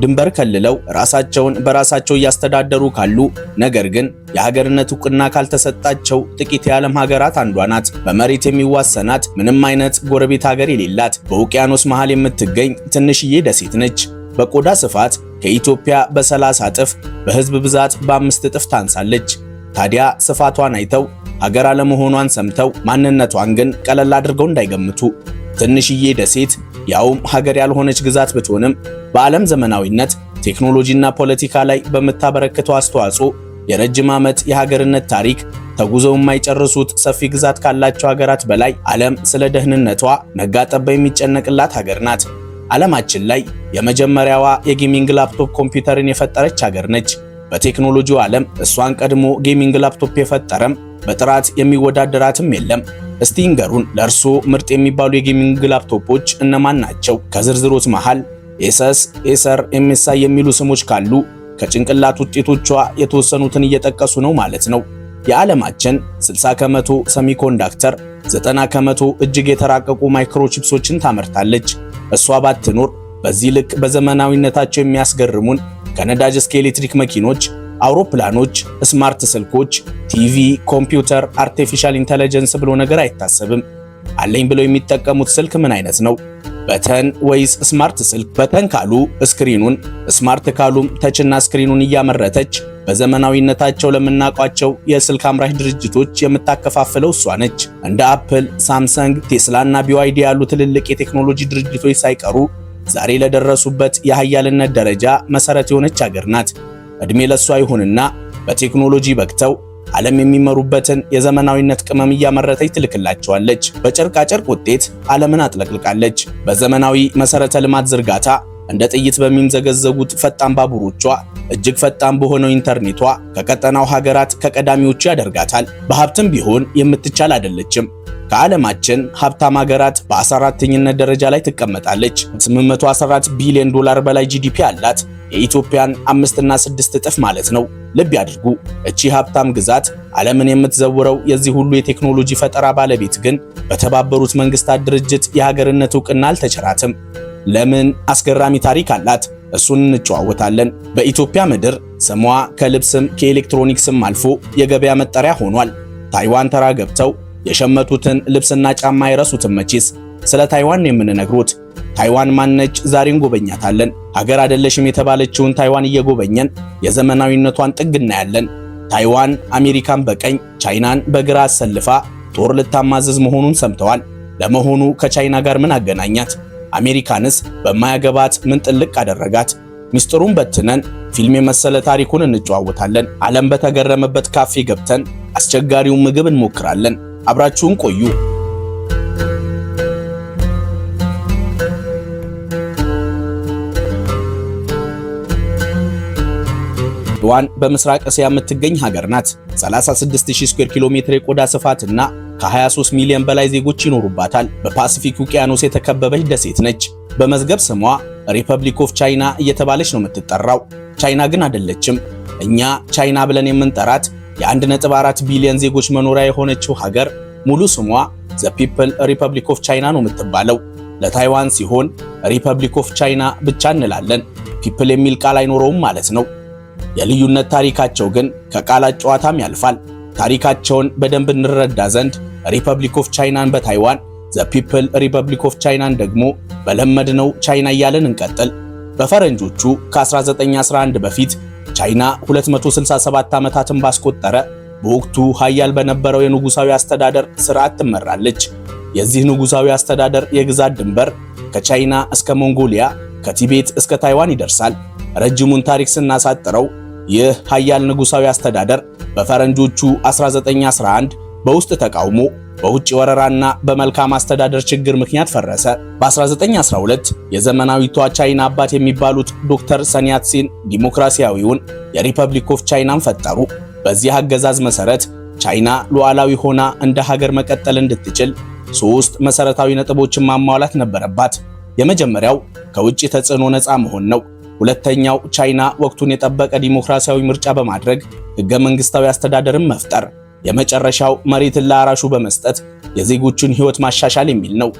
ድንበር ከልለው ራሳቸውን በራሳቸው እያስተዳደሩ ካሉ ነገር ግን የሀገርነት እውቅና ካልተሰጣቸው ጥቂት የዓለም ሀገራት አንዷ ናት። በመሬት የሚዋሰናት ምንም አይነት ጎረቤት ሀገር የሌላት በውቅያኖስ መሃል የምትገኝ ትንሽዬ ደሴት ነች። በቆዳ ስፋት ከኢትዮጵያ በ30 እጥፍ፣ በህዝብ ብዛት በ5 እጥፍ ታንሳለች። ታዲያ ስፋቷን አይተው፣ ሀገር አለመሆኗን ሰምተው ማንነቷን ግን ቀለል አድርገው እንዳይገምቱ። ትንሽዬ ደሴት ያውም ሀገር ያልሆነች ግዛት ብትሆንም በዓለም ዘመናዊነት፣ ቴክኖሎጂና ፖለቲካ ላይ በምታበረክተው አስተዋጽኦ የረጅም ዓመት የሀገርነት ታሪክ ተጉዘው የማይጨርሱት ሰፊ ግዛት ካላቸው ሀገራት በላይ ዓለም ስለ ደህንነቷ ነጋ ጠባ የሚጨነቅላት ሀገር ናት። ዓለማችን ላይ የመጀመሪያዋ የ gaming laptop ኮምፒውተርን የፈጠረች ሀገር ነች። በቴክኖሎጂው ዓለም እሷን ቀድሞ gaming laptop የፈጠረም በጥራት የሚወዳደራትም የለም። እስቲ ይንገሩን፣ ለእርሶ ምርጥ የሚባሉ የ gaming ላፕቶፖች እነማን ናቸው? ከዝርዝሮት መሃል Asus፣ Acer፣ MSI የሚሉ ስሞች ካሉ ከጭንቅላት ውጤቶቿ የተወሰኑትን እየጠቀሱ ነው ማለት ነው። የዓለማችን 60% semiconductor፣ 90% እጅግ የተራቀቁ ማይክሮቺፕሶችን ታመርታለች። እሷ ባትኖር በዚህ ልክ በዘመናዊነታቸው የሚያስገርሙን ከነዳጅ እስከ ኤሌክትሪክ መኪኖች፣ አውሮፕላኖች፣ smart ስልኮች፣ ቲቪ፣ ኮምፒውተር፣ artificial intelligence ብሎ ነገር አይታሰብም። አለኝ ብለው የሚጠቀሙት ስልክ ምን አይነት ነው? Button ወይስ smart ስልክ? Button ካሉ screen ኑን፣ smart ካሉም touch ና screen ኑን እያመረተች በዘመናዊነታቸው ለምናውቋቸው የስልክ አምራች ድርጅቶች የምታከፋፍለው እሷ ነች። እንደ Apple፣ Samsung፣ Tesla እና BYD ያሉ ትልልቅ የቴክኖሎጂ ድርጅቶች ሳይቀሩ ዛሬ ለደረሱበት የሀያልነት ደረጃ መሰረት የሆነች ሀገር ናት። እድሜ ለሷ ይሁንና በቴክኖሎጂ በቅተው ዓለም የሚመሩበትን የዘመናዊነት ቅመም እያመረተች ትልክላቸዋለች። በጨርቃጨርቅ ውጤት ዓለምን አጥለቅልቃለች። በዘመናዊ መሰረተ ልማት ዝርጋታ፣ እንደ ጥይት በሚምዘገዘጉት ፈጣን ባቡሮቿ፣ እጅግ ፈጣን በሆነው ኢንተርኔቷ ከቀጠናው ሀገራት ከቀዳሚዎቹ ያደርጋታል። በሀብትም ቢሆን የምትቻል አይደለችም። ከዓለማችን ሀብታም ሀገራት በ14ኝነት ደረጃ ላይ ትቀመጣለች። 814 ቢሊዮን ዶላር በላይ GDP አላት። የኢትዮጵያን አምስትና ስድስት እጥፍ ማለት ነው። ልብ ያድርጉ፣ እቺ ሀብታም ግዛት፣ ዓለምን የምትዘውረው የዚህ ሁሉ የቴክኖሎጂ ፈጠራ ባለቤት ግን በተባበሩት መንግስታት ድርጅት የሀገርነት እውቅና አልተቸራትም። ለምን? አስገራሚ ታሪክ አላት። እሱን እንጨዋወታለን። በኢትዮጵያ ምድር ስሟ ከልብስም ከኤሌክትሮኒክስም አልፎ የገበያ መጠሪያ ሆኗል። ታይዋን ተራ ገብተው የሸመቱትን ልብስና ጫማ አይረሱትም መቼስ። ስለ ታይዋን ነው የምንነግሮት። ታይዋን ማነች? ዛሬ እንጎበኛታለን። ሀገር አይደለሽም የተባለችውን ታይዋን እየጎበኘን የዘመናዊነቷን ጥግ እናያለን። ታይዋን አሜሪካን በቀኝ ቻይናን በግራ አሰልፋ ጦር ልታማዘዝ መሆኑን ሰምተዋል። ለመሆኑ ከቻይና ጋር ምን አገናኛት? አሜሪካንስ በማያገባት ምን ጥልቅ አደረጋት? ሚስጥሩን በትነን ፊልም የመሰለ ታሪኩን እንጨዋወታለን። ዓለም በተገረመበት ካፌ ገብተን አስቸጋሪውን ምግብ እንሞክራለን። አብራችሁን ቆዩ። ታይዋን በምስራቅ እስያ የምትገኝ ሀገር ናት። 36000 square ኪሎ ሜትር የቆዳ ስፋትና ከ23 ሚሊዮን በላይ ዜጎች ይኖሩባታል። በፓሲፊክ ውቅያኖስ የተከበበች ደሴት ነች። በመዝገብ ስሟ Republic of China እየተባለች ነው የምትጠራው። ቻይና ግን አይደለችም። እኛ ቻይና ብለን የምንጠራት የ1.4 ቢሊዮን ዜጎች መኖሪያ የሆነችው ሀገር ሙሉ ስሟ The People Republic of China ነው የምትባለው። ለታይዋን ሲሆን Republic of China ብቻ እንላለን። People የሚል ቃል አይኖረውም ማለት ነው። የልዩነት ታሪካቸው ግን ከቃላት ጨዋታም ያልፋል። ታሪካቸውን በደንብ እንረዳ ዘንድ Republic of China ን በታይዋን፣ The People Republic of China ን ደግሞ በለመድነው ቻይና እያለን እንቀጥል። በፈረንጆቹ ከ1911 በፊት ቻይና 267 ዓመታትን ባስቆጠረ፣ በወቅቱ ሀያል በነበረው የንጉሳዊ አስተዳደር ስርዓት ትመራለች። የዚህ ንጉሳዊ አስተዳደር የግዛት ድንበር ከቻይና እስከ ሞንጎሊያ፣ ከቲቤት እስከ ታይዋን ይደርሳል። ረጅሙን ታሪክ ስናሳጥረው ይህ ሀያል ንጉሳዊ አስተዳደር በፈረንጆቹ 1911 በውስጥ ተቃውሞ፣ በውጭ ወረራና በመልካም አስተዳደር ችግር ምክንያት ፈረሰ። በ1912 የዘመናዊቷ ቻይና አባት የሚባሉት ዶክተር ሰን ያት-ሴን ዲሞክራሲያዊውን የ Republic of China ን ፈጠሩ። በዚህ አገዛዝ መሰረት ቻይና ሉዓላዊ ሆና እንደ ሀገር መቀጠል እንድትችል ሶስት መሰረታዊ ነጥቦችን ማሟላት ነበረባት። የመጀመሪያው ከውጭ ተጽዕኖ ነፃ መሆን ነው። ሁለተኛው ቻይና ወቅቱን የጠበቀ ዲሞክራሲያዊ ምርጫ በማድረግ ህገ መንግስታዊ አስተዳደርን መፍጠር፣ የመጨረሻው መሬትን ለአራሹ በመስጠት የዜጎቹን ህይወት ማሻሻል የሚል ነው።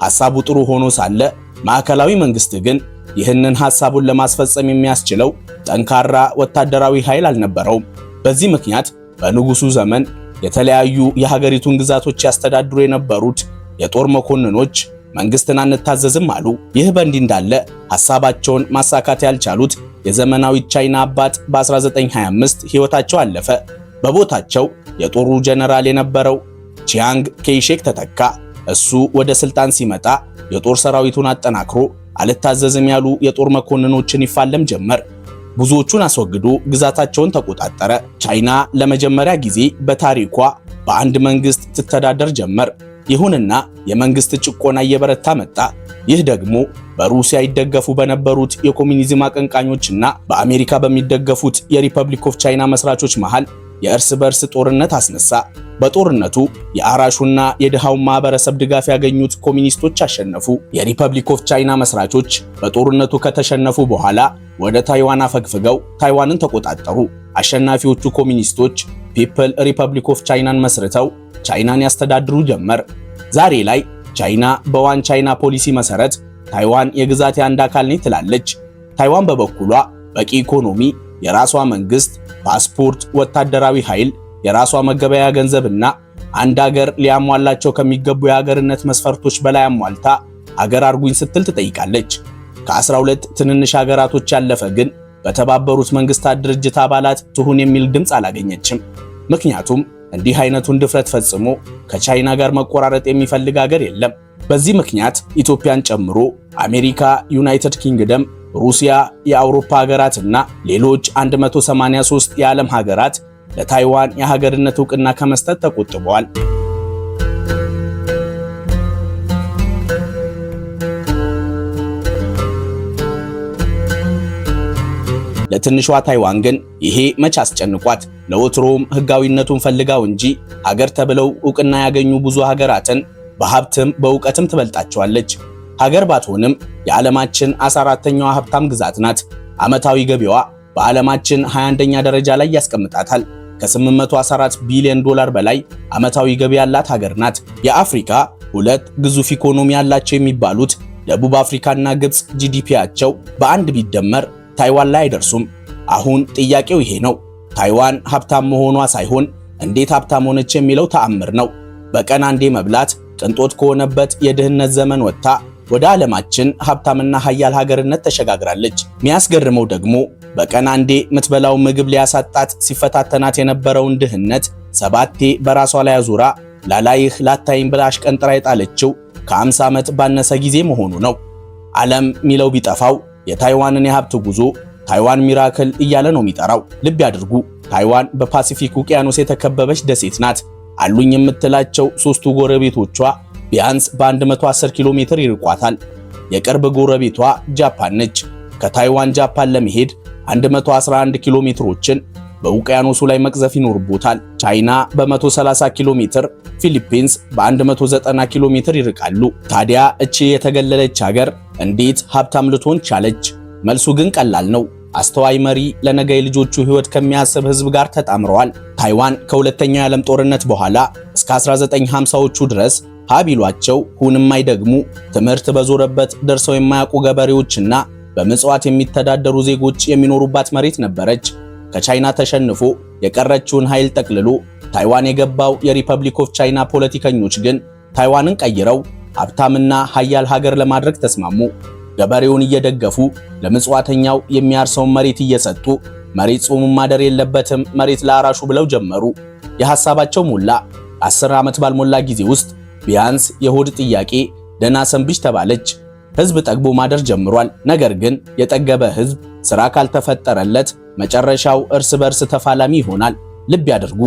ሐሳቡ ጥሩ ሆኖ ሳለ ማዕከላዊ መንግስት ግን ይህንን ሐሳቡን ለማስፈጸም የሚያስችለው ጠንካራ ወታደራዊ ኃይል አልነበረውም። በዚህ ምክንያት በንጉሱ ዘመን የተለያዩ የሀገሪቱን ግዛቶች ያስተዳድሩ የነበሩት የጦር መኮንኖች መንግስትን አንታዘዝም አሉ። ይህ በእንዲህ እንዳለ ሐሳባቸውን ማሳካት ያልቻሉት የዘመናዊ ቻይና አባት በ1925 ሕይወታቸው አለፈ። በቦታቸው የጦሩ ጀነራል የነበረው ቺያንግ ኬይሼክ ተተካ። እሱ ወደ ስልጣን ሲመጣ የጦር ሰራዊቱን አጠናክሮ አልታዘዝም ያሉ የጦር መኮንኖችን ይፋለም ጀመር። ብዙዎቹን አስወግዶ ግዛታቸውን ተቆጣጠረ። ቻይና ለመጀመሪያ ጊዜ በታሪኳ በአንድ መንግስት ትተዳደር ጀመር። ይሁንና የመንግስት ጭቆና እየበረታ መጣ። ይህ ደግሞ በሩሲያ ይደገፉ በነበሩት የኮሚኒዝም አቀንቃኞችና በአሜሪካ በሚደገፉት የ Republic of China መስራቾች መሃል የእርስ በርስ ጦርነት አስነሳ። በጦርነቱ የአራሹና የድሃውን ማህበረሰብ ድጋፍ ያገኙት ኮሚኒስቶች አሸነፉ። የ Republic of China መስራቾች በጦርነቱ ከተሸነፉ በኋላ ወደ ታይዋን አፈግፍገው ታይዋንን ተቆጣጠሩ። አሸናፊዎቹ ኮሚኒስቶች People Republic of China ን መስርተው ቻይናን ያስተዳድሩ ጀመር። ዛሬ ላይ ቻይና በ One China ፖሊሲ መሰረት ታይዋን የግዛት የአንድ አካል ነኝ ትላለች። ታይዋን በበኩሏ በቂ ኢኮኖሚ፣ የራሷ መንግስት፣ ፓስፖርት፣ ወታደራዊ ኃይል፣ የራሷ መገበያያ ገንዘብና አንድ ሀገር ሊያሟላቸው ከሚገቡ የሀገርነት መስፈርቶች በላይ አሟልታ ሀገር አርጉኝ ስትል ትጠይቃለች። ከ12 ትንንሽ ሀገራቶች ያለፈ ግን በተባበሩት መንግስታት ድርጅት አባላት ትሁን የሚል ድምፅ አላገኘችም። ምክንያቱም እንዲህ አይነቱን ድፍረት ፈጽሞ ከቻይና ጋር መቆራረጥ የሚፈልግ ሀገር የለም። በዚህ ምክንያት ኢትዮጵያን ጨምሮ አሜሪካ፣ ዩናይትድ ኪንግደም፣ ሩሲያ፣ የአውሮፓ ሀገራትና ሌሎች 183 የዓለም ሀገራት ለታይዋን የሀገርነት እውቅና ከመስጠት ተቆጥበዋል። ለትንሿ ታይዋን ግን ይሄ መች አስጨንቋት? ለወትሮውም ህጋዊነቱን ፈልጋው እንጂ ሀገር ተብለው እውቅና ያገኙ ብዙ ሀገራትን በሀብትም በእውቀትም ትበልጣቸዋለች። ሀገር ባትሆንም የዓለማችን 14ተኛዋ ሀብታም ግዛት ናት። ዓመታዊ ገቢዋ በዓለማችን 21ኛ ደረጃ ላይ ያስቀምጣታል። ከ814 ቢሊዮን ዶላር በላይ ዓመታዊ ገቢ ያላት ሀገር ናት። የአፍሪካ ሁለት ግዙፍ ኢኮኖሚ ያላቸው የሚባሉት ደቡብ አፍሪካና ግብጽ GDP ያቸው በአንድ ቢደመር ታይዋን ላይ አይደርሱም። አሁን ጥያቄው ይሄ ነው። ታይዋን ሀብታም መሆኗ ሳይሆን እንዴት ሀብታም ሆነች የሚለው ተአምር ነው። በቀን አንዴ መብላት ቅንጦት ከሆነበት የድህነት ዘመን ወጥታ ወደ ዓለማችን ሀብታምና ሀያል ሀገርነት ተሸጋግራለች። የሚያስገርመው ደግሞ በቀን አንዴ የምትበላው ምግብ ሊያሳጣት ሲፈታተናት የነበረውን ድህነት ሰባቴ በራሷ ላይ አዙራ ላላይህ ላታይም ብላ አሽቀንጥራ የጣለችው ከ50 ዓመት ባነሰ ጊዜ መሆኑ ነው። ዓለም ሚለው ቢጠፋው የታይዋንን የሀብት ጉዞ Taiwan miracle እያለ ነው የሚጠራው። ልብ ያድርጉ፣ ታይዋን በፓሲፊክ ውቅያኖስ የተከበበች ደሴት ናት። አሉኝ የምትላቸው ሶስቱ ጎረቤቶቿ ቢያንስ በ110 ኪሎ ሜትር ይርቋታል። የቅርብ ጎረቤቷ ጃፓን ነች። ከታይዋን ጃፓን ለመሄድ 111 ኪሎ ሜትሮችን በውቅያኖሱ ላይ መቅዘፍ ይኖርቦታል። ቻይና በ130 ኪሎ ሜትር፣ ፊሊፒንስ በ190 ኪሎ ሜትር ይርቃሉ። ታዲያ እቺ የተገለለች ሀገር እንዴት ሀብታም ልትሆን ቻለች? መልሱ ግን ቀላል ነው። አስተዋይ መሪ ለነገ የልጆቹ ሕይወት ከሚያስብ ሕዝብ ጋር ተጣምረዋል። ታይዋን ከሁለተኛው የዓለም ጦርነት በኋላ እስከ 1950ዎቹ ድረስ ሀ ቢሏቸው ሁን የማይደግሙ ትምህርት በዞረበት ደርሰው የማያውቁ ገበሬዎችና በምጽዋት የሚተዳደሩ ዜጎች የሚኖሩባት መሬት ነበረች። ከቻይና ተሸንፎ የቀረችውን ኃይል ጠቅልሎ ታይዋን የገባው የ Republic of China ፖለቲከኞች ግን ታይዋንን ቀይረው ሀብታምና ሀያል ሀገር ለማድረግ ተስማሙ። ገበሬውን እየደገፉ ለምጽዋተኛው የሚያርሰውን መሬት እየሰጡ መሬት ጾሙን ማደር የለበትም መሬት ለአራሹ ብለው ጀመሩ። የሐሳባቸው ሞላ። 10 ዓመት ባልሞላ ጊዜ ውስጥ ቢያንስ የሆድ ጥያቄ ደና ሰንብች ተባለች። ህዝብ ጠግቦ ማደር ጀምሯል። ነገር ግን የጠገበ ህዝብ ስራ ካልተፈጠረለት መጨረሻው እርስ በርስ ተፋላሚ ይሆናል። ልብ ያድርጉ፣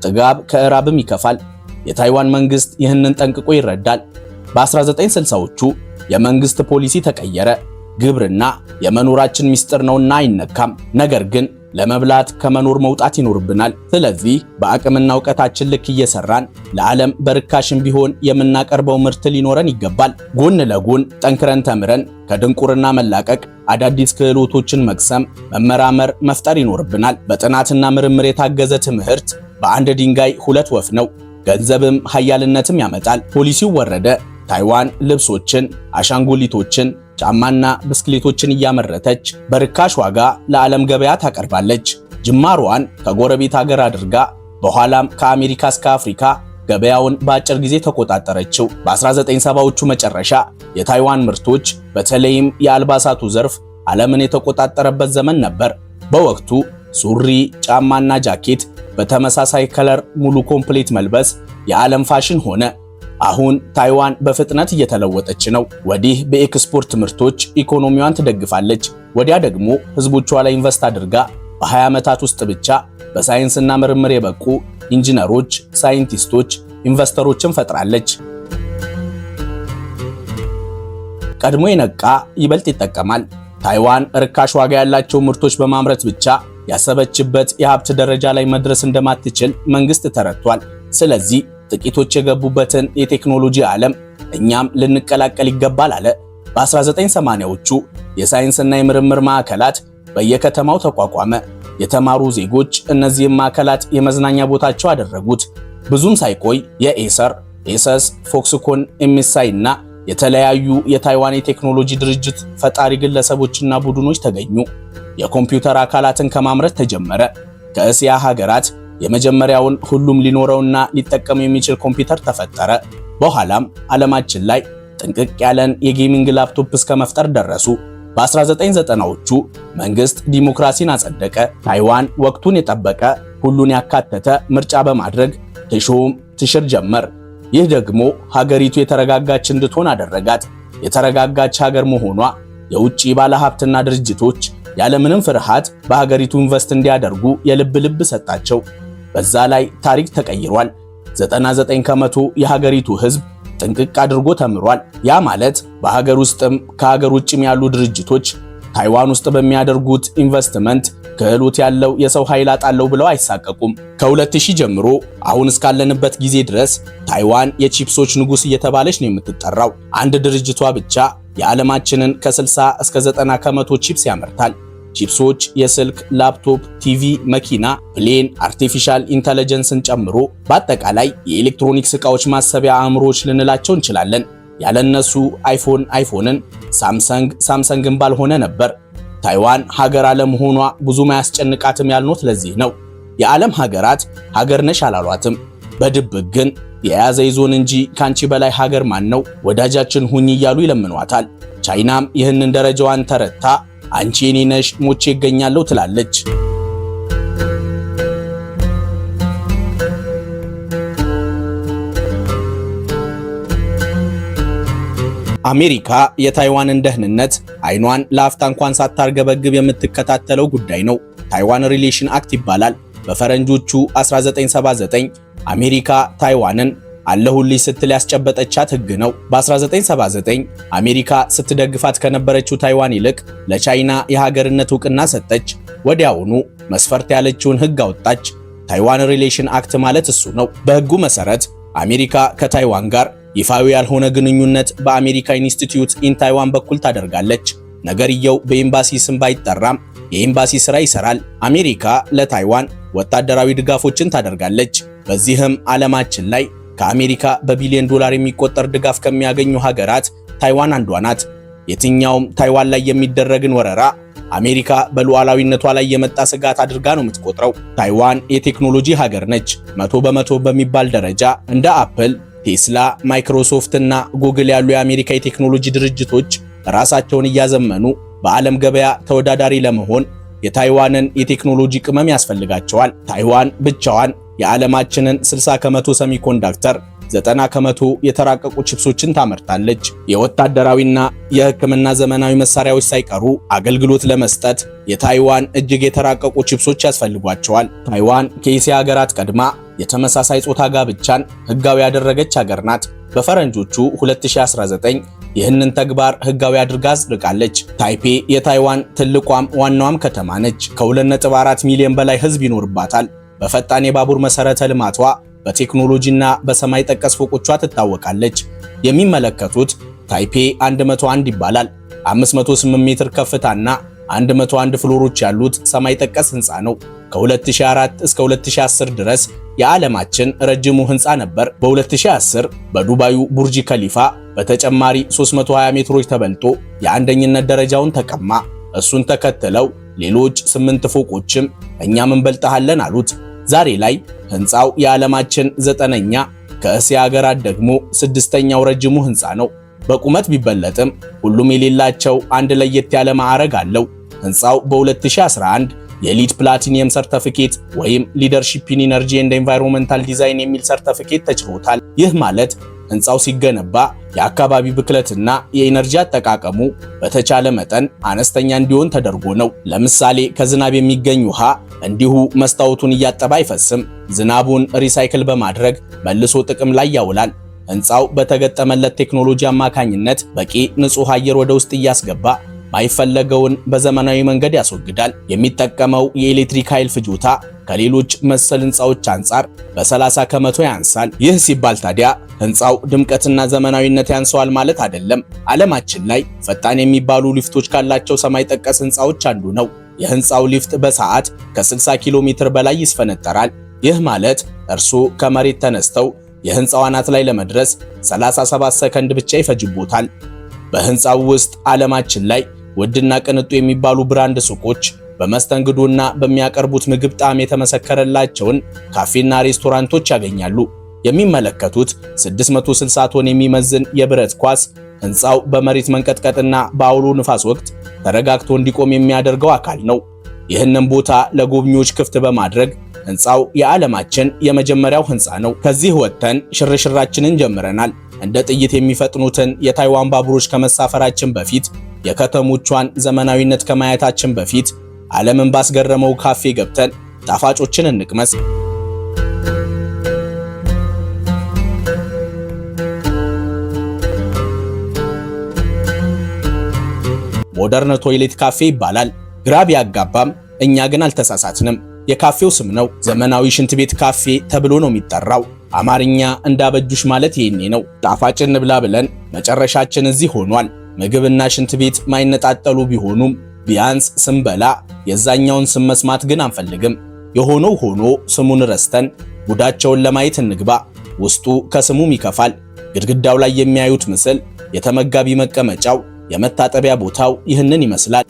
ጥጋብ ከእራብም ይከፋል። የታይዋን መንግስት ይህንን ጠንቅቆ ይረዳል። በ1960ዎቹ የመንግስት ፖሊሲ ተቀየረ። ግብርና የመኖራችን ሚስጥር ነውና አይነካም። ነገር ግን ለመብላት ከመኖር መውጣት ይኖርብናል። ስለዚህ በአቅምና እውቀታችን ልክ እየሰራን ለዓለም በርካሽም ቢሆን የምናቀርበው ምርት ሊኖረን ይገባል። ጎን ለጎን ጠንክረን ተምረን ከድንቁርና መላቀቅ፣ አዳዲስ ክህሎቶችን መቅሰም፣ መመራመር፣ መፍጠር ይኖርብናል። በጥናትና ምርምር የታገዘ ትምህርት በአንድ ድንጋይ ሁለት ወፍ ነው። ገንዘብም ሀያልነትም ያመጣል። ፖሊሲው ወረደ። ታይዋን ልብሶችን፣ አሻንጉሊቶችን፣ ጫማና ብስክሌቶችን እያመረተች በርካሽ ዋጋ ለዓለም ገበያ ታቀርባለች። ጅማሯን ከጎረቤት ሀገር አድርጋ በኋላም ከአሜሪካ እስከ አፍሪካ ገበያውን በአጭር ጊዜ ተቆጣጠረችው። በ1970ዎቹ መጨረሻ የታይዋን ምርቶች በተለይም የአልባሳቱ ዘርፍ ዓለምን የተቆጣጠረበት ዘመን ነበር። በወቅቱ ሱሪ፣ ጫማና ጃኬት በተመሳሳይ color ሙሉ complete መልበስ የዓለም ፋሽን ሆነ። አሁን ታይዋን በፍጥነት እየተለወጠች ነው። ወዲህ በኤክስፖርት ምርቶች ኢኮኖሚዋን ትደግፋለች፣ ወዲያ ደግሞ ህዝቦቿ ላይ invest አድርጋ በ20 ዓመታት ውስጥ ብቻ በሳይንስና ምርምር የበቁ ኢንጂነሮች፣ ሳይንቲስቶች፣ ኢንቨስተሮችን ፈጥራለች። ቀድሞ የነቃ ይበልጥ ይጠቀማል። ታይዋን ርካሽ ዋጋ ያላቸው ምርቶች በማምረት ብቻ ያሰበችበት የሀብት ደረጃ ላይ መድረስ እንደማትችል መንግስት ተረድቷል። ስለዚህ ጥቂቶች የገቡበትን የቴክኖሎጂ ዓለም እኛም ልንቀላቀል ይገባል አለ። በ1980ዎቹ የሳይንስና የምርምር ማዕከላት በየከተማው ተቋቋመ። የተማሩ ዜጎች እነዚህን ማዕከላት የመዝናኛ ቦታቸው አደረጉት። ብዙም ሳይቆይ የኤሰር፣ ኤሰስ፣ ፎክስኮን፣ ኤምኤስአይ እና የተለያዩ የታይዋን የቴክኖሎጂ ድርጅት ፈጣሪ ግለሰቦችና ቡድኖች ተገኙ። የኮምፒውተር አካላትን ከማምረት ተጀመረ። ከእስያ ሀገራት የመጀመሪያውን ሁሉም ሊኖረውና ሊጠቀም የሚችል ኮምፒውተር ተፈጠረ። በኋላም ዓለማችን ላይ ጥንቅቅ ያለን የ gaming laptop እስከ መፍጠር ደረሱ። በ1990ዎቹ መንግስት ዲሞክራሲን አጸደቀ። ታይዋን ወቅቱን የጠበቀ ሁሉን ያካተተ ምርጫ በማድረግ ትሾም ትሽር ጀመር። ይህ ደግሞ ሀገሪቱ የተረጋጋች እንድትሆን አደረጋት። የተረጋጋች ሀገር መሆኗ የውጭ ባለሀብትና ድርጅቶች ያለምንም ፍርሃት በሀገሪቱ invest እንዲያደርጉ የልብ ልብ ሰጣቸው። በዛ ላይ ታሪክ ተቀይሯል። 99% የሀገሪቱ ህዝብ ጥንቅቅ አድርጎ ተምሯል። ያ ማለት በሀገር ውስጥም ከሀገር ውጭም ያሉ ድርጅቶች ታይዋን ውስጥ በሚያደርጉት ኢንቨስትመንት ክህሎት ያለው የሰው ኃይል አጣለው ብለው አይሳቀቁም። ከ2000 ጀምሮ አሁን እስካለንበት ጊዜ ድረስ ታይዋን የቺፕሶች ንጉስ እየተባለች ነው የምትጠራው። አንድ ድርጅቷ ብቻ የዓለማችንን ከ60 እስከ 90% ቺፕስ ያመርታል። ቺፕሶች የስልክ፣ ላፕቶፕ፣ ቲቪ፣ መኪና፣ plane፣ artificial intelligence ን ጨምሮ በአጠቃላይ የኤሌክትሮኒክስ ዕቃዎች ማሰቢያ አእምሮዎች ልንላቸው እንችላለን። ያለነሱ አይፎን አይፎንን፣ ሳምሰንግ ሳምሰንግን ባልሆነ ነበር። ታይዋን ሀገር አለመሆኗ ብዙም አያስጨንቃትም ያልኖት ለዚህ ነው። የዓለም ሀገራት ሀገር ነሽ አላሏትም። በድብቅ ግን የያዘ ይዞን እንጂ ካንቺ በላይ ሀገር ማን ነው ወዳጃችን ሁኝ እያሉ ይለምኗታል። ቻይናም ይህንን ደረጃዋን ተረድታ አንቺ የኔ ነሽ ሞቼ እገኛለሁ ትላለች። አሜሪካ የታይዋንን ደህንነት አይኗን ለአፍታ እንኳን ሳታርገበግብ የምትከታተለው ጉዳይ ነው። Taiwan Relation Act ይባላል። በፈረንጆቹ 1979 አሜሪካ ታይዋንን አለሁልሽ ስትል ያስጨበጠቻት ህግ ነው። በ1979 አሜሪካ ስትደግፋት ከነበረችው ታይዋን ይልቅ ለቻይና የሀገርነት እውቅና ሰጠች። ወዲያውኑ መስፈርት ያለችውን ህግ አወጣች። Taiwan Relation Act ማለት እሱ ነው። በህጉ መሰረት አሜሪካ ከታይዋን ጋር ይፋዊ ያልሆነ ግንኙነት በአሜሪካ Institute in Taiwan በኩል ታደርጋለች። ነገርየው በኤምባሲ ስም ባይጠራም የኤምባሲ ስራ ይሰራል። አሜሪካ ለታይዋን ወታደራዊ ድጋፎችን ታደርጋለች። በዚህም ዓለማችን ላይ ከአሜሪካ በቢሊዮን ዶላር የሚቆጠር ድጋፍ ከሚያገኙ ሀገራት ታይዋን አንዷ ናት። የትኛውም ታይዋን ላይ የሚደረግን ወረራ አሜሪካ በሉዓላዊነቷ ላይ የመጣ ስጋት አድርጋ ነው የምትቆጥረው። ታይዋን የቴክኖሎጂ ሀገር ነች። 100% በሚባል ደረጃ እንደ አፕል፣ ቴስላ፣ ማይክሮሶፍት እና ጉግል ያሉ የአሜሪካ የቴክኖሎጂ ድርጅቶች ራሳቸውን እያዘመኑ በዓለም ገበያ ተወዳዳሪ ለመሆን የታይዋንን የቴክኖሎጂ ቅመም ያስፈልጋቸዋል። ታይዋን ብቻዋን የዓለማችንን 60% semiconductor፣ 90% የተራቀቁ ቺፕሶችን ታመርታለች። የወታደራዊና የሕክምና ዘመናዊ መሳሪያዎች ሳይቀሩ አገልግሎት ለመስጠት የታይዋን እጅግ የተራቀቁ ቺፕሶች ያስፈልጓቸዋል። ታይዋን ከኤስያ ሀገራት ቀድማ የተመሳሳይ ጾታ ጋብቻን ሕጋዊ ያደረገች ሀገር ናት። በፈረንጆቹ 2019 ይህንን ተግባር ሕጋዊ አድርጋ አጽድቃለች። ታይፔ የታይዋን ትልቋም ዋናዋም ከተማ ነች። ከ2.4 ሚሊዮን በላይ ሕዝብ ይኖርባታል። በፈጣን የባቡር መሰረተ ልማቷ በቴክኖሎጂና በሰማይ ጠቀስ ፎቆቿ ትታወቃለች። የሚመለከቱት ታይፔ 101 ይባላል። 508 ሜትር ከፍታና 101 floor ኦች ያሉት ሰማይ ጠቀስ ህንፃ ነው። ከ2004 እስከ 2010 ድረስ የዓለማችን ረጅሙ ህንፃ ነበር። በ2010 በዱባዩ ቡርጅ ከሊፋ በተጨማሪ 320 ሜትሮች ተበልጦ የአንደኝነት ደረጃውን ተቀማ። እሱን ተከትለው ሌሎች 8 ፎቆችም እኛም እንበልጥሃለን አሉት። ዛሬ ላይ ህንፃው የዓለማችን 9ኛ፣ ከእስያ ሀገራት ደግሞ 6ኛው ረጅሙ ህንፃ ነው። በቁመት ቢበለጥም ሁሉም የሌላቸው አንድ ለየት ያለ ማዕረግ አለው። ህንፃው በ2011 የ LEED Platinum ሰርተፊኬት ወይም Leadership in Energy and Environmental Design የሚል ሰርተፊኬት ተችሮታል። ይህ ማለት ህንፃው ሲገነባ የአካባቢ ብክለትና የኢነርጂ አጠቃቀሙ በተቻለ መጠን አነስተኛ እንዲሆን ተደርጎ ነው። ለምሳሌ ከዝናብ የሚገኝ ውሃ እንዲሁ መስታወቱን እያጠበ አይፈስም። ዝናቡን recycle በማድረግ መልሶ ጥቅም ላይ ያውላል። ህንፃው በተገጠመለት ቴክኖሎጂ አማካኝነት በቂ ንጹህ አየር ወደ ውስጥ እያስገባ ማይፈለገውን በዘመናዊ መንገድ ያስወግዳል። የሚጠቀመው የኤሌክትሪክ ኃይል ፍጆታ ከሌሎች መሰል ህንፃዎች አንጻር በ30% ያንሳል። ይህ ሲባል ታዲያ ህንፃው ድምቀትና ዘመናዊነት ያንሰዋል ማለት አይደለም። ዓለማችን ላይ ፈጣን የሚባሉ ሊፍቶች ካላቸው ሰማይ ጠቀስ ህንፃዎች አንዱ ነው። የህንፃው ሊፍት በሰዓት ከ60 ኪሎ ሜትር በላይ ይስፈነጠራል። ይህ ማለት እርሱ ከመሬት ተነስተው የህንፃው አናት ላይ ለመድረስ 37 ሰከንድ ብቻ ይፈጅቦታል። በህንፃው ውስጥ ዓለማችን ላይ ውድና ቅንጡ የሚባሉ brand ሱቆች በመስተንግዶና በሚያቀርቡት ምግብ ጣዕም የተመሰከረላቸውን ካፌና ሬስቶራንቶች ያገኛሉ። የሚመለከቱት 660 ቶን የሚመዝን የብረት ኳስ ህንፃው በመሬት መንቀጥቀጥና በአውሎ ንፋስ ወቅት ተረጋግቶ እንዲቆም የሚያደርገው አካል ነው። ይህንን ቦታ ለጎብኚዎች ክፍት በማድረግ ህንፃው የዓለማችን የመጀመሪያው ህንፃ ነው። ከዚህ ወጥተን ሽርሽራችንን ጀምረናል። እንደ ጥይት የሚፈጥኑትን የታይዋን ባቡሮች ከመሳፈራችን በፊት፣ የከተሞቿን ዘመናዊነት ከማየታችን በፊት ዓለምን ባስገረመው ካፌ ገብተን ጣፋጮችን እንቅመስ። Modern Toilet ካፌ ይባላል። ግራ ቢያጋባም እኛ ግን አልተሳሳትንም። የካፌው ስም ነው። ዘመናዊ ሽንት ቤት ካፌ ተብሎ ነው የሚጠራው። አማርኛ እንዳበጁሽ ማለት ይሄኔ ነው። ጣፋጭ እንብላ ብለን መጨረሻችን እዚህ ሆኗል። ምግብና ሽንት ቤት ማይነጣጠሉ ቢሆኑም ቢያንስ ስንበላ የዛኛውን ስም መስማት ግን አንፈልግም። የሆነው ሆኖ ስሙን ረስተን ጉዳቸውን ለማየት እንግባ። ውስጡ ከስሙም ይከፋል። ግድግዳው ላይ የሚያዩት ምስል የተመጋቢ መቀመጫው፣ የመታጠቢያ ቦታው ይህንን ይመስላል።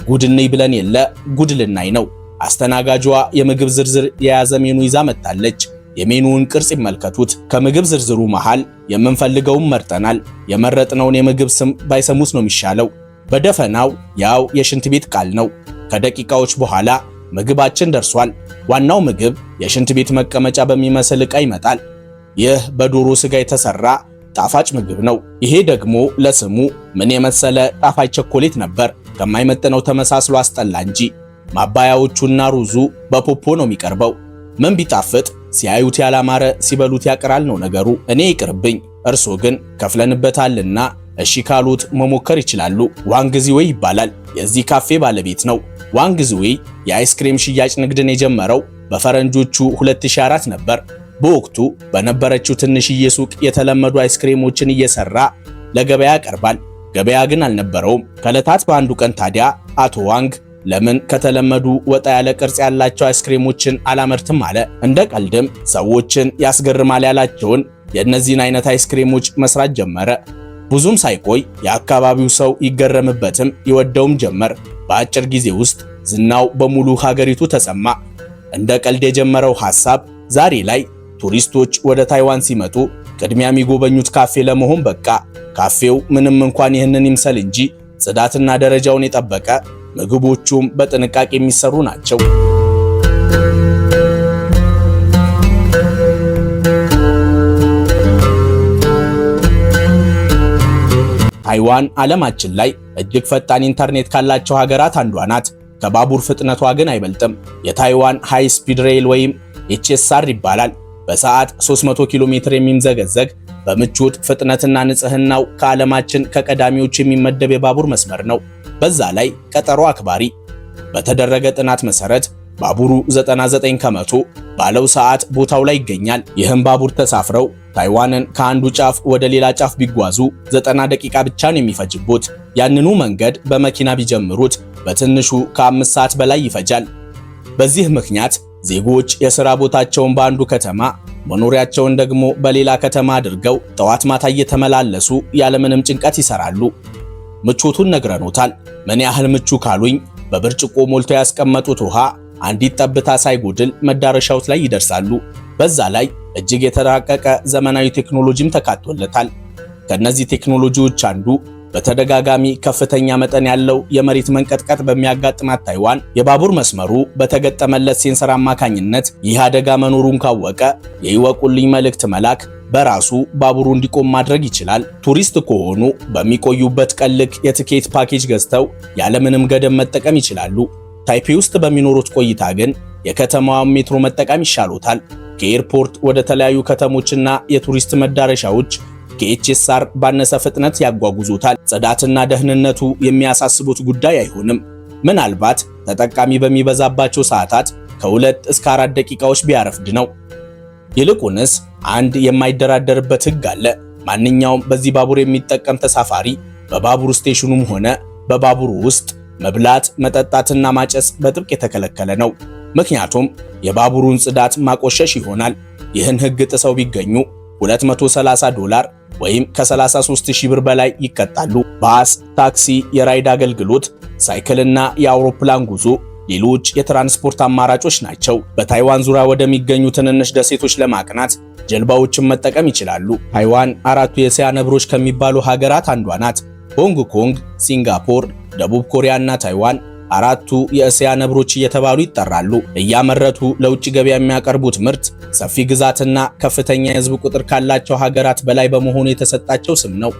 ጉድ እንይ ብለን የለ ጉድ ልናይ ነው። አስተናጋጇ የምግብ ዝርዝር የያዘ ሜኑ ይዛ መጥታለች። የሜኑውን ቅርጽ ይመልከቱት። ከምግብ ዝርዝሩ መሃል የምንፈልገውን መርጠናል። የመረጥነውን የምግብ ስም ባይሰሙት ነው የሚሻለው። በደፈናው ያው የሽንት ቤት ቃል ነው። ከደቂቃዎች በኋላ ምግባችን ደርሷል። ዋናው ምግብ የሽንት ቤት መቀመጫ በሚመስል ዕቃ ይመጣል። ይህ በዶሮ ስጋ የተሰራ ጣፋጭ ምግብ ነው። ይሄ ደግሞ ለስሙ ምን የመሰለ ጣፋጭ ቸኮሌት ነበር። ከማይመጥነው ተመሳስሎ አስጠላ እንጂ። ማባያዎቹና ሩዙ በፖፖ ነው የሚቀርበው። ምን ቢጣፍጥ ሲያዩት ያላማረ ሲበሉት ያቅራል ነው ነገሩ። እኔ ይቅርብኝ፣ እርሶ ግን ከፍለንበታልና እሺ ካሉት መሞከር ይችላሉ። ዋንግዚዌ ይባላል የዚህ ካፌ ባለቤት ነው። ዋንግዚዌ የአይስክሬም ሽያጭ ንግድን የጀመረው በፈረንጆቹ 2004 ነበር። በወቅቱ በነበረችው ትንሽዬ ሱቅ የተለመዱ አይስክሬሞችን እየሰራ ለገበያ ያቀርባል። ገበያ ግን አልነበረውም። ከዕለታት በአንዱ ቀን ታዲያ አቶ ዋንግ ለምን ከተለመዱ ወጣ ያለ ቅርጽ ያላቸው አይስክሬሞችን አላመርትም አለ። እንደ ቀልድም ሰዎችን ያስገርማል ያላቸውን የእነዚህን አይነት አይስክሬሞች መስራት ጀመረ። ብዙም ሳይቆይ የአካባቢው ሰው ይገረምበትም ይወደውም ጀመር። በአጭር ጊዜ ውስጥ ዝናው በሙሉ ሀገሪቱ ተሰማ። እንደ ቀልድ የጀመረው ሐሳብ ዛሬ ላይ ቱሪስቶች ወደ ታይዋን ሲመጡ ቅድሚያ የሚጎበኙት ካፌ ለመሆን በቃ። ካፌው ምንም እንኳን ይህንን ይምሰል እንጂ ጽዳትና ደረጃውን የጠበቀ፣ ምግቦቹም በጥንቃቄ የሚሰሩ ናቸው። ታይዋን ዓለማችን ላይ እጅግ ፈጣን ኢንተርኔት ካላቸው ሀገራት አንዷ ናት። ከባቡር ፍጥነቷ ግን አይበልጥም። የታይዋን High Speed Rail ወይም HSR ይባላል። በሰዓት 300 ኪሎ ሜትር የሚምዘገዘግ፣ በምቾት ፍጥነትና ንጽህናው ከዓለማችን ከቀዳሚዎች የሚመደብ የባቡር መስመር ነው። በዛ ላይ ቀጠሮ አክባሪ። በተደረገ ጥናት መሰረት ባቡሩ 99% ባለው ሰዓት ቦታው ላይ ይገኛል። ይህም ባቡር ተሳፍረው ታይዋንን ከአንዱ ጫፍ ወደ ሌላ ጫፍ ቢጓዙ 90 ደቂቃ ብቻ ነው የሚፈጅቦት። ያንኑ መንገድ በመኪና ቢጀምሩት በትንሹ ከ5 ሰዓት በላይ ይፈጃል። በዚህ ምክንያት ዜጎች የሥራ ቦታቸውን በአንዱ ከተማ መኖሪያቸውን ደግሞ በሌላ ከተማ አድርገው ጠዋት ማታ እየተመላለሱ ያለምንም ጭንቀት ይሰራሉ። ምቾቱን ነግረኖታል። ምን ያህል ምቹ ካሉኝ በብርጭቆ ሞልቶ ያስቀመጡት ውሃ አንዲት ጠብታ ሳይጎድል መዳረሻው ላይ ይደርሳሉ። በዛ ላይ እጅግ የተራቀቀ ዘመናዊ ቴክኖሎጂም ተካቶለታል። ከነዚህ ቴክኖሎጂዎች አንዱ በተደጋጋሚ ከፍተኛ መጠን ያለው የመሬት መንቀጥቀጥ በሚያጋጥማት ታይዋን የባቡር መስመሩ በተገጠመለት sensor አማካኝነት ይህ አደጋ መኖሩን ካወቀ የይወቁልኝ መልእክት መላክ በራሱ ባቡሩ እንዲቆም ማድረግ ይችላል። ቱሪስት ከሆኑ በሚቆዩበት ቀን ልክ የትኬት ፓኬጅ ገዝተው ያለምንም ገደብ መጠቀም ይችላሉ። ታይፔ ውስጥ በሚኖሩት ቆይታ ግን የከተማዋን ሜትሮ መጠቀም ይሻሎታል። ከኤርፖርት ወደ ተለያዩ ከተሞችና የቱሪስት መዳረሻዎች ከ HSR ባነሰ ፍጥነት ያጓጉዞታል። ጽዳትና ደህንነቱ የሚያሳስቡት ጉዳይ አይሆንም። ምናልባት ተጠቃሚ በሚበዛባቸው ሰዓታት ከ2 እስከ 4 ደቂቃዎች ቢያረፍድ ነው። ይልቁንስ አንድ የማይደራደርበት ሕግ አለ። ማንኛውም በዚህ ባቡር የሚጠቀም ተሳፋሪ በባቡር station ኑም ሆነ በባቡሩ ውስጥ መብላት፣ መጠጣትና ማጨስ በጥብቅ የተከለከለ ነው። ምክንያቱም የባቡሩን ጽዳት ማቆሸሽ ይሆናል። ይህን ሕግ ጥሰው ቢገኙ $230 ወይም ከ33,000 ብር በላይ ይቀጣሉ። ባስ፣ ታክሲ፣ የ ride አገልግሎት፣ ሳይክልና የአውሮፕላን ጉዞ ሌሎች የትራንስፖርት አማራጮች ናቸው። በታይዋን ዙሪያ ወደሚገኙ ትንንሽ ደሴቶች ለማቅናት ጀልባዎችን መጠቀም ይችላሉ። ታይዋን አራቱ የእስያ ነብሮች ከሚባሉ ሀገራት አንዷ ናት። ሆንግ ኮንግ፣ ሲንጋፖር፣ ደቡብ ኮሪያ እና ታይዋን አራቱ የእስያ ነብሮች እየተባሉ ይጠራሉ። እያመረቱ ለውጭ ገበያ የሚያቀርቡት ምርት ሰፊ ግዛትና ከፍተኛ የሕዝብ ቁጥር ካላቸው ሀገራት በላይ በመሆኑ የተሰጣቸው ስም ነው።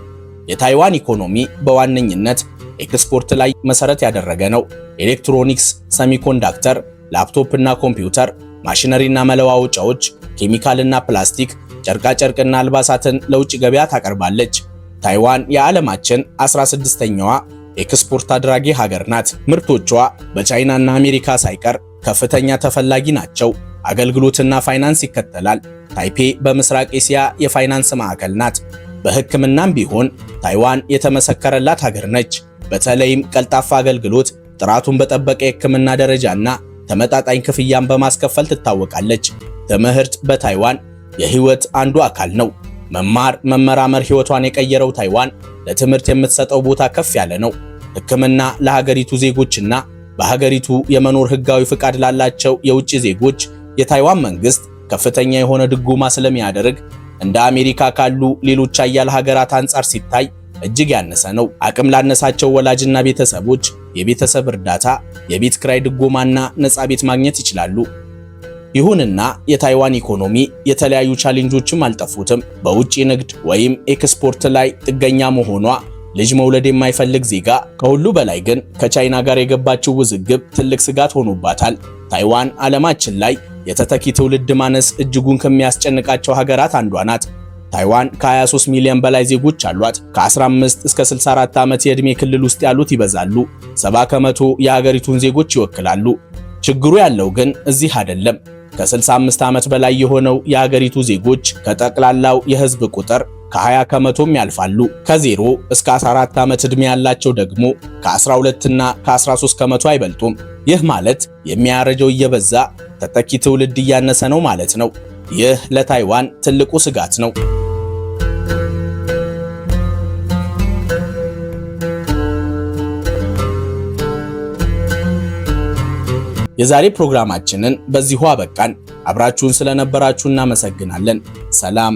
የታይዋን ኢኮኖሚ በዋነኝነት ኤክስፖርት ላይ መሰረት ያደረገ ነው። ኤሌክትሮኒክስ፣ semiconductor፣ ላፕቶፕ እና ኮምፒውተር፣ ማሽነሪና መለዋወጫዎች፣ ኬሚካልና ፕላስቲክ፣ ጨርቃጨርቅና አልባሳትን ለውጭ ገበያ ታቀርባለች። ታይዋን የዓለማችን 16ኛዋ ኤክስፖርት አድራጊ ሀገር ናት። ምርቶቿ በቻይናና አሜሪካ ሳይቀር ከፍተኛ ተፈላጊ ናቸው። አገልግሎትና ፋይናንስ ይከተላል። ታይፔ በምስራቅ ኤስያ የፋይናንስ ማዕከል ናት። በሕክምናም ቢሆን ታይዋን የተመሰከረላት ሀገር ነች። በተለይም ቀልጣፋ አገልግሎት፣ ጥራቱን በጠበቀ የሕክምና ደረጃና ተመጣጣኝ ክፍያን በማስከፈል ትታወቃለች። ትምህርት በታይዋን የህይወት አንዱ አካል ነው። መማር መመራመር ህይወቷን የቀየረው ታይዋን ለትምህርት የምትሰጠው ቦታ ከፍ ያለ ነው። ሕክምና ለሀገሪቱ ዜጎችና በሀገሪቱ የመኖር ህጋዊ ፍቃድ ላላቸው የውጭ ዜጎች የታይዋን መንግስት ከፍተኛ የሆነ ድጎማ ስለሚያደርግ እንደ አሜሪካ ካሉ ሌሎች አያል ሀገራት አንጻር ሲታይ እጅግ ያነሰ ነው። አቅም ላነሳቸው ወላጅና ቤተሰቦች የቤተሰብ እርዳታ፣ የቤት ክራይ ድጎማና ነፃ ቤት ማግኘት ይችላሉ። ይሁንና የታይዋን ኢኮኖሚ የተለያዩ challenge ኦችም አልጠፉትም። በውጭ ንግድ ወይም ኤክስፖርት ላይ ጥገኛ መሆኗ፣ ልጅ መውለድ የማይፈልግ ዜጋ፣ ከሁሉ በላይ ግን ከቻይና ጋር የገባችው ውዝግብ ትልቅ ስጋት ሆኖባታል። ታይዋን ዓለማችን ላይ የተተኪ ትውልድ ማነስ እጅጉን ከሚያስጨንቃቸው ሀገራት አንዷ ናት። ታይዋን ከ23 ሚሊዮን በላይ ዜጎች አሏት። ከ15 እስከ 64 ዓመት የዕድሜ ክልል ውስጥ ያሉት ይበዛሉ። 70% የሀገሪቱን ዜጎች ይወክላሉ። ችግሩ ያለው ግን እዚህ አይደለም። ከ65 ዓመት በላይ የሆነው የሀገሪቱ ዜጎች ከጠቅላላው የህዝብ ቁጥር ከ20 ከመቶም ያልፋሉ። ከ0 እስከ 14 ዓመት ዕድሜ ያላቸው ደግሞ ከ12 እና ከ13% አይበልጡም። ይህ ማለት የሚያረጀው እየበዛ ተተኪ ትውልድ እያነሰ ነው ማለት ነው። ይህ ለታይዋን ትልቁ ስጋት ነው። የዛሬ ፕሮግራማችንን በዚሁ አበቃን። አብራችሁን ስለነበራችሁ እናመሰግናለን። ሰላም።